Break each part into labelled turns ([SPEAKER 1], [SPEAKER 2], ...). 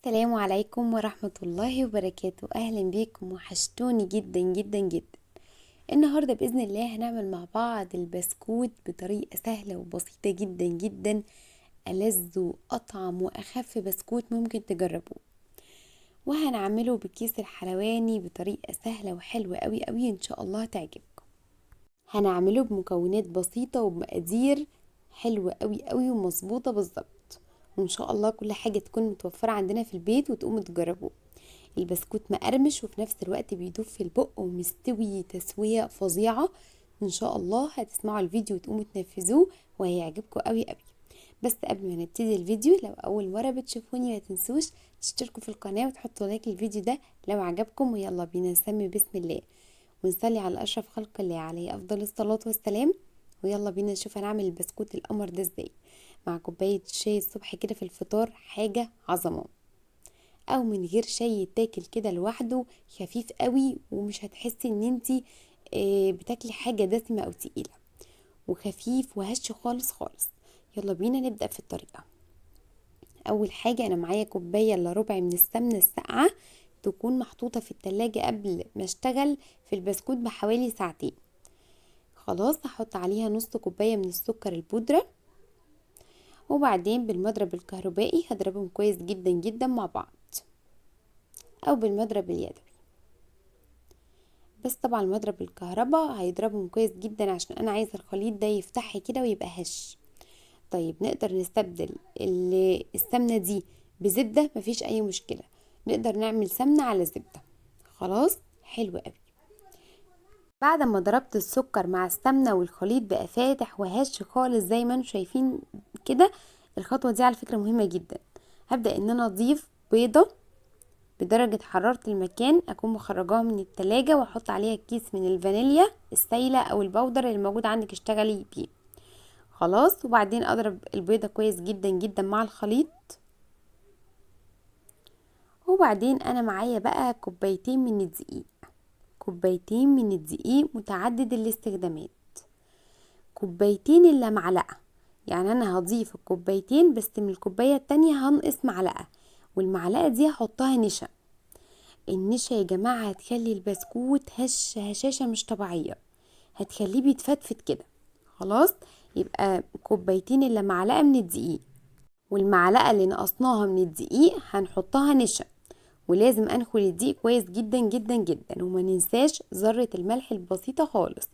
[SPEAKER 1] السلام عليكم ورحمة الله وبركاته. أهلا بيكم، وحشتوني جدا جدا جدا. النهاردة بإذن الله هنعمل مع بعض البسكوت بطريقة سهلة وبسيطة جدا جدا، ألذ وأطعم وأخف بسكوت ممكن تجربوه، وهنعمله بكيس الحلواني بطريقة سهلة وحلوة قوي قوي، إن شاء الله تعجبكم. هنعمله بمكونات بسيطة وبمقادير حلوة قوي قوي ومظبوطة بالظبط، وإن شاء الله كل حاجة تكون متوفرة عندنا في البيت وتقوموا تجربوه. البسكوت مقرمش وفي نفس الوقت بيدوب في البق ومستوي تسوية فظيعة. إن شاء الله هتسمعوا الفيديو وتقوموا تنفذوه وهيعجبكم قوي قوي. بس قبل ما نبتدي الفيديو، لو أول مرة بتشوفوني ما تنسوش تشتركوا في القناة وتحطوا لايك للفيديو ده لو عجبكم. ويلا بينا نسمي بسم الله ونصلي على أشرف خلق الله عليه أفضل الصلاة والسلام. ويلا بينا نشوف هنعمل البسكوت القمر ده ازاي مع كوباية شاي الصبح كده في الفطار، حاجة عظمة، أو من غير شاي يتاكل كده لوحده، خفيف قوي ومش هتحسي ان انتي بتاكلي حاجة دسمة أو تقيلة، وخفيف وهش خالص خالص. يلا بينا نبدأ في الطريقة. أول حاجة أنا معايا كوباية إلا ربع من السمنة الساقعة، تكون محطوطة في التلاجة قبل ما اشتغل في البسكوت بحوالي ساعتين. خلاص هحط عليها نص كوباية من السكر البودرة، وبعدين بالمضرب الكهربائي هضربهم كويس جدا جدا مع بعض، او بالمضرب اليدوي، بس طبعا المضرب الكهرباء هيضربهم كويس جدا عشان انا عايزه الخليط ده يفتح كده ويبقى هش. طيب نقدر نستبدل السمنه دي بزبده، مفيش اي مشكله، نقدر نعمل سمنه على زبده. خلاص حلو قوي. بعد ما ضربت السكر مع السمنه والخليط بقى فاتح وهش خالص زي ما انتم شايفين كده. الخطوه دي على فكره مهمه جدا. هبدا ان انا اضيف بيضه بدرجه حراره المكان، اكون مخرجاها من التلاجة، واحط عليها كيس من الفانيليا السايله او البودر اللي موجود عندك اشتغلي بيه. خلاص وبعدين اضرب البيضه كويس جدا جدا مع الخليط. وبعدين انا معايا بقى كوبايتين من الدقيق، كوبايتين من الدقيق متعدد الاستخدامات، كوبايتين الا معلقه، يعني انا هضيف الكوبايتين بس من الكوبايه التانية هنقص معلقه، والمعلقه دي هحطها نشا. النشا يا جماعه هتخلي البسكوت هش هشاشه مش طبيعيه، هتخليه بيتفتفت كده. خلاص يبقى كوبايتين الا معلقه من الدقيق، والمعلقه اللي نقصناها من الدقيق هنحطها نشا. ولازم انخل الدقيق كويس جدا جدا جدا، وما ننساش ذره الملح البسيطه خالص،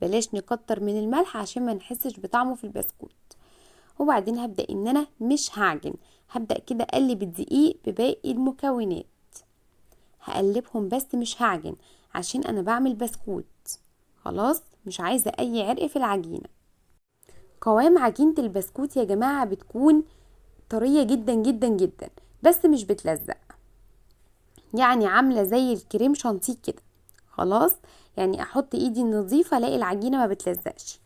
[SPEAKER 1] بلاش نكتر من الملح عشان ما نحسش بطعمه في البسكوت. وبعدين هبدا ان انا مش هعجن، هبدا كده اقلب الدقيق بباقي المكونات، هقلبهم بس مش هعجن عشان انا بعمل بسكوت. خلاص مش عايزه اي عرق في العجينه. قوام عجينه البسكوت يا جماعه بتكون طريه جدا جدا جدا، بس مش بتلزق، يعني عامله زي الكريم شانتيه كده. خلاص يعني احط ايدي النظيفه الاقي العجينه ما بتلزقش.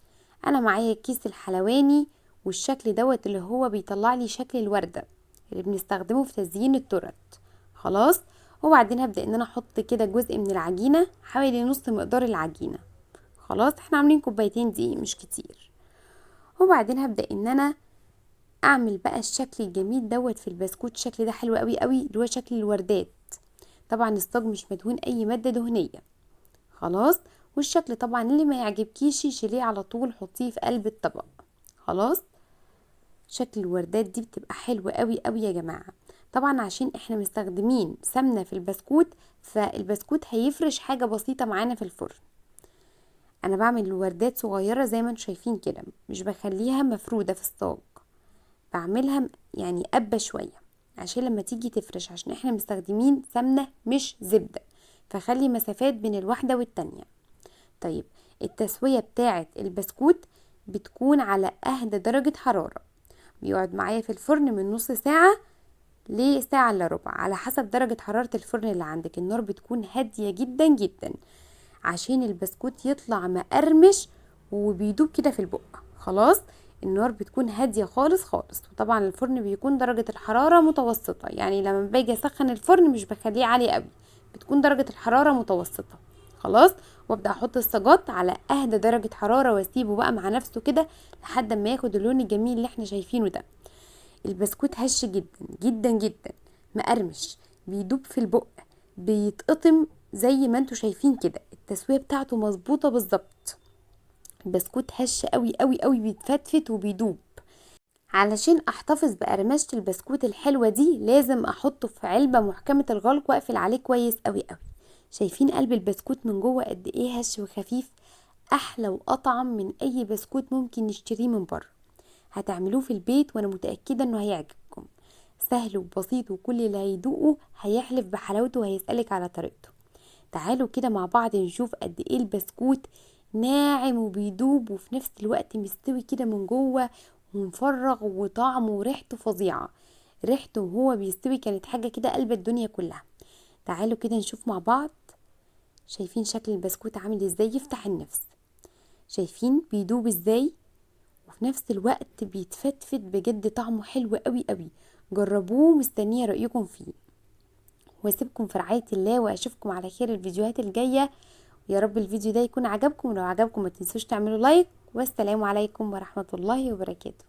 [SPEAKER 1] انا معايا كيس الحلواني والشكل دوت اللي هو بيطلع لي شكل الورده اللي بنستخدمه في تزيين التورت. خلاص وبعدين هبدا ان انا احط كده جزء من العجينه، حوالي نص مقدار العجينه. خلاص احنا عاملين كوبايتين دقيق مش كتير. وبعدين هبدا ان انا اعمل بقى الشكل الجميل دوت في البسكوت. الشكل ده حلو قوي قوي، اللي هو شكل الوردات. طبعا الصاج مش مدهون اي ماده دهنيه. خلاص والشكل طبعا اللي ما يعجبكيش شيليه على طول، حطيه في قلب الطبق. خلاص شكل الوردات دي بتبقى حلوه قوي قوي يا جماعه. طبعا عشان احنا مستخدمين سمنه في البسكوت، فالبسكوت هيفرش حاجه بسيطه معانا في الفرن. انا بعمل الوردات صغيره زي ما انتم شايفين كده، مش بخليها مفروده في الصاج، بعملها يعني قبه شويه عشان لما تيجي تفرش، عشان احنا مستخدمين سمنه مش زبده، فخلي مسافات بين الواحده والتانية. طيب التسويه بتاعه البسكوت بتكون على اهدى درجه حراره، بيقعد معايا في الفرن من نص ساعه لساعه الا ربع على حسب درجه حراره الفرن اللي عندك. النار بتكون هاديه جدا جدا عشان البسكوت يطلع مقرمش وبيدوب كده في البق. خلاص النار بتكون هاديه خالص خالص، وطبعا الفرن بيكون درجه الحراره متوسطه، يعني لما باجي اسخن الفرن مش بخليه عالي قوي، بتكون درجه الحراره متوسطه. خلاص وابدا احط الصاجات على اهدى درجه حراره واسيبه بقى مع نفسه كده لحد ما ياخد اللون الجميل اللي احنا شايفينه ده. البسكوت هش جدا جدا جدا، مقرمش، بيدوب في البق، بيتقطم زي ما انتوا شايفين كده. التسوية بتاعته مظبوطة بالظبط. البسكوت هش قوي قوي قوي، بيتفتفت وبيدوب. علشان احتفظ بقرمشة البسكوت الحلوة دي لازم احطه في علبة محكمة الغلق واقفل عليه كويس قوي قوي. شايفين قلب البسكوت من جوه قد ايه هش وخفيف؟ احلى واطعم من اي بسكوت ممكن نشتريه من بره. هتعملوه في البيت وانا متأكدة انه هيعجبكم. سهل وبسيط، وكل اللي هيدوقه هيحلف بحلاوته وهيسألك على طريقته. تعالوا كده مع بعض نشوف قد ايه البسكوت ناعم وبيدوب، وفي نفس الوقت مستوي كده من جوه ومفرغ، وطعمه وريحته فظيعة. ريحته وهو بيستوي كانت حاجة كده قلب الدنيا كلها. تعالوا كده نشوف مع بعض. شايفين شكل البسكوت عامل ازاي؟ يفتح النفس. شايفين بيدوب ازاي، وفي نفس الوقت بيتفتفت. بجد طعمه حلو قوي قوي. جربوه، مستنيه رأيكم فيه. واسيبكم في رعاية الله، واشوفكم على خير الفيديوهات الجاية. ويا رب الفيديو ده يكون عجبكم، ولو عجبكم ما تنسوش تعملوا لايك. والسلام عليكم ورحمة الله وبركاته.